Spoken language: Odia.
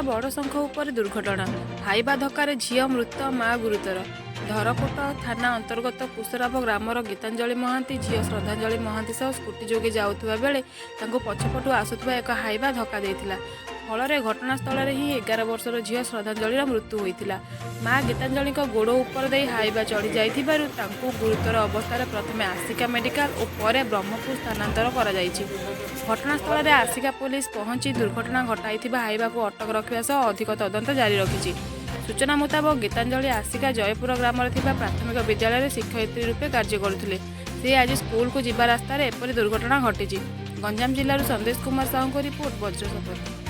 ବଡ଼ଶଙ୍ଖ ଉପରେ ଦୁର୍ଘଟଣା। ହାଇବା ଧକ୍କାରେ ଝିଅ ମୃତ, ମା ଗୁରୁତର। ଧରକୋଟ ଥାନା ଅନ୍ତର୍ଗତ କୁଶରାଭ ଗ୍ରାମର ଗୀତାଞ୍ଜଳି ମହାନ୍ତି ଝିଅ ଶ୍ରଦ୍ଧାଞ୍ଜଳି ମହାନ୍ତି ସହ ସ୍କୁଟି ଯୋଗେ ଯାଉଥିବା ବେଳେ ତାଙ୍କୁ ପଛପଟୁ ଆସୁଥିବା ଏକ ହାଇବା ଧକ୍କା ଦେଇଥିଲା। ଫଳରେ ଘଟଣାସ୍ଥଳରେ ହିଁ 11 ବର୍ଷର ଝିଅ ଶ୍ରଦ୍ଧାଞ୍ଜଳିର ମୃତ୍ୟୁ ହୋଇଥିଲା। ମା ଗୀତାଞ୍ଜଳିଙ୍କ ଗୋଡ଼ ଉପର ଦେଇ ହାଇବା ଚଢ଼ି ଯାଇଥିବାରୁ ତାଙ୍କୁ ଗୁରୁତର ଅବସ୍ଥାରେ ପ୍ରଥମେ ଆସିକା ମେଡିକାଲ ଓ ପରେ ବ୍ରହ୍ମପୁର ସ୍ଥାନାନ୍ତର କରାଯାଇଛି। ଘଟଣାସ୍ଥଳରେ ଆସିକା ପୋଲିସ ପହଞ୍ଚି ଦୁର୍ଘଟଣା ଘଟାଇଥିବା ହାଇବାକୁ ଅଟକ ରଖିବା ସହ ଅଧିକ ତଦନ୍ତ ଜାରି ରଖିଛି। ସୂଚନା ମୁତାବକ, ଗୀତାଞ୍ଜଳି ଆସିକା ଜୟପୁର ଗ୍ରାମରେ ଥିବା ପ୍ରାଥମିକ ବିଦ୍ୟାଳୟରେ ଶିକ୍ଷୟିତ୍ରୀ ରୂପେ କାର୍ଯ୍ୟ କରୁଥିଲେ। ସେ ଆଜି ସ୍କୁଲକୁ ଯିବା ରାସ୍ତାରେ ଏପରି ଦୁର୍ଘଟଣା ଘଟିଛି। ଗଞ୍ଜାମ ଜିଲ୍ଲାରୁ ସନ୍ଦେଶ କୁମାର ସାହୁଙ୍କ ରିପୋର୍ଟ, ବଜ୍ର ଶପଥ।